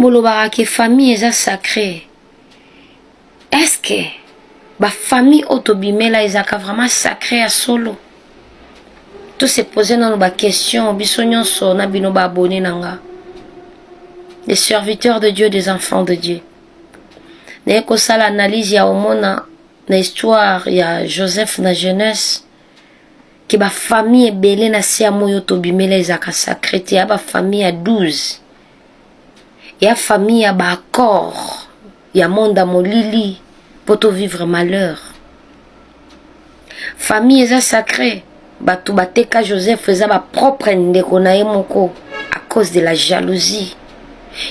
Bolobaka ke famille eza sacré, est ce que bafamille oyo tobimela ezalaka vraiment sacré ya solo? Tose pose nano baquestion, biso nyonso na bino baabonnés na nga, des serviteurs de Dieu, des enfants de Dieu. Naye kosala analyse ya omona na histoire ya Joseph na jeunesse ke bafamille ebele na se ya moi oyo tobimela ezalaka sacré te. Ya bafamille ya 12, ya famille ya baaccord ya monde ya molili mpo tovivre malheur. Famille eza sacré, bato bateka Joseph eza bapropre ndeko na ye moko à cause de la jalousie.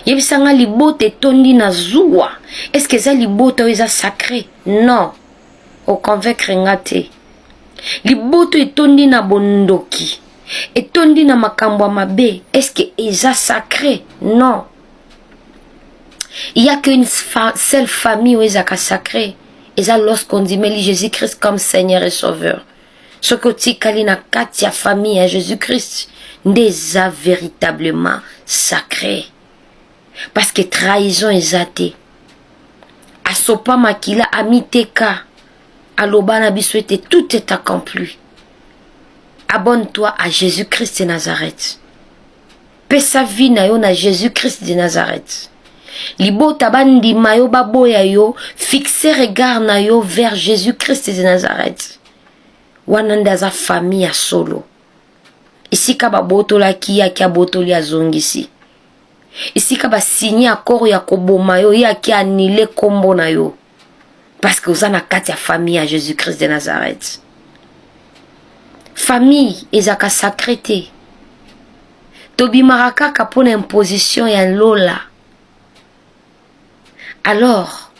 Yebisanga, libota etondi na zuwa, est-ce eza libota oyo eza sacré? Non, oconvaincre nga te. Libota etondi na bondoki, etondi na makambo ya mabe, est-ce eza sacré? Non. Il y a qu'une seule famille oyo ezalaka sacré, eza lorsqu'ondimeli Jésus-Christ comme Seigneur et Sauveur. Soki otikali na kati ya famille ya Jésus-Christ, nde eza véritablement sacré, parce que trahison eza te. Asopa makila, amiteka, aloba na biso ete tout est accompli. Abonne-toi à Jésus-Christ de Nazareth, pesa vie na yo na Jésus-Christ de Nazareth. Libota bandima yo, baboya yo, fixe regard na yo vers Jésus-Christ de Nazareth. Wana nde aza famille ya solo. Esika babotolaki, yaki abotoli, azongisi. Esika basigné accord ya koboma yo, ye aki annuler nkombo na yo, parce que oza na kati ya famille ya Jésus-Christ de Nazareth. Famille ezalaka sacré te, tobimaka kaka mpona imposition ya lola. Alors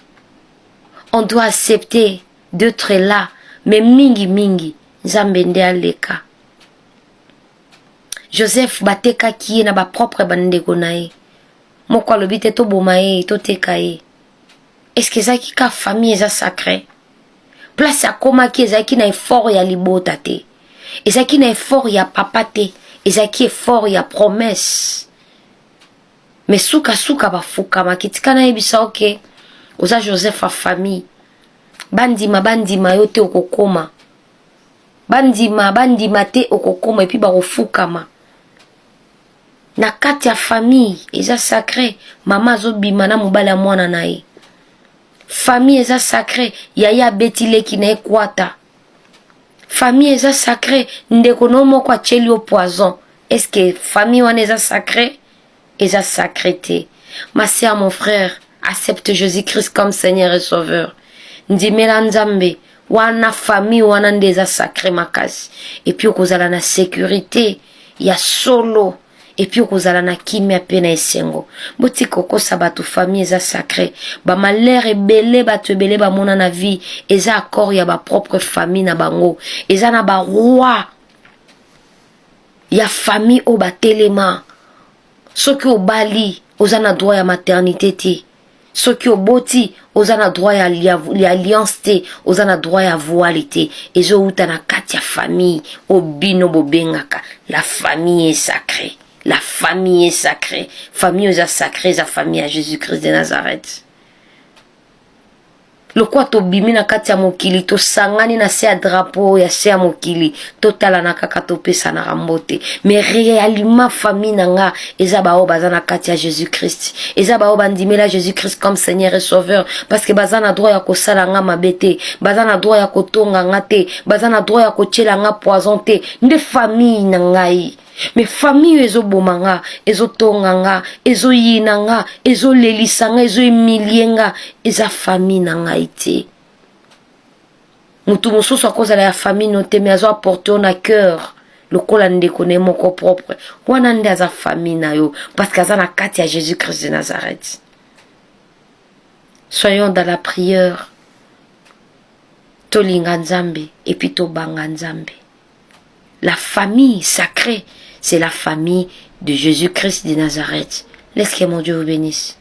on doit accepter d'être là, mais mingi mingi Nzambe nde aleka. Joseph batekaki ye na bapropre bandeko na ye moko. Alobi te toboma ye, toteka ye. Est-ce ezalaki ka famille eza sacré? Place akomaki ezalaki na effort ya libota te, ezalaki na effort ya papa te, ezalaki effort ya promesse. Mais sukasuka bafukamaki. Tika nayebisa, oke oza Joseph ya famille, bandima bandima yo te, okokoma. Bandima bandima te, okokoma. Et puis bakofukama na kati ya famille eza sacré. Mama azobima na mobali ya mwana na ye, famille eza sacré. Yaya abeti leki na ekwata, famille eza sacré. Ndeko no moko atieli yo poison, est-ce famille wana eza sacré? Eza sacré te. Ma sœur, mon frère, accepte Jésus-Christ comme Seigneur et Sauveur. Ndimela Nzambe wana, famille wana nde eza sacré makasi. Et puis okozala na sécurité ya solo, et puis okozala na kimia mpe na esengo. Botika kokosa bato famille eza sacré. Bamalheur ebele, bato ebele bamona na vie, eza accord ya bapropre famille na bango. Eza na baroi ya famille oyo batelema. Soki obali, oza na droit ya maternité te. Soki oboti, oza na droit ya alliance te, oza na droit ya voile te. Ezowuta na kati ya famille oyo bino bobengaka la famille est sacrée. La famille est sacrée, famille oyo eza sacré eza famille ya Jésus-Christ de Nazareth. Lokwa tobimi na kati ya mokili, tosangani na se ya drapeau ya se ya mokili, totalana kaka, topesanaka mbote, mais réellement famille na nga eza baoyo baza na kati ya Jésus Christ, eza baoyo bandimela Jésus Christ comme Seigneur et Sauveur, parce que baza na droit ya kosala nga mabe te, baza na droit ya kotonga nga te, baza na droit ya kotiela nga poison te. Nde famille na ngai. Mais famille oyo ezoboma nga, ezotonga nga, ezoyina nga, ezolelisa nga, ezohumilie nga, eza famille na ngai te. Motu mosusu akozala ya famille no te, mais azo apporte yo na cœur lokola ndeko na ye moko propre. Wana nde aza famille na yo, parce que aza na kati ya Jésus Christ de Nazareth. Soyons dans la prière, tolinga Nzambe et puis tobanga Nzambe. La famille sacrée, c'est la famille de Jésus-Christ de Nazareth. Laisse que mon Dieu vous bénisse.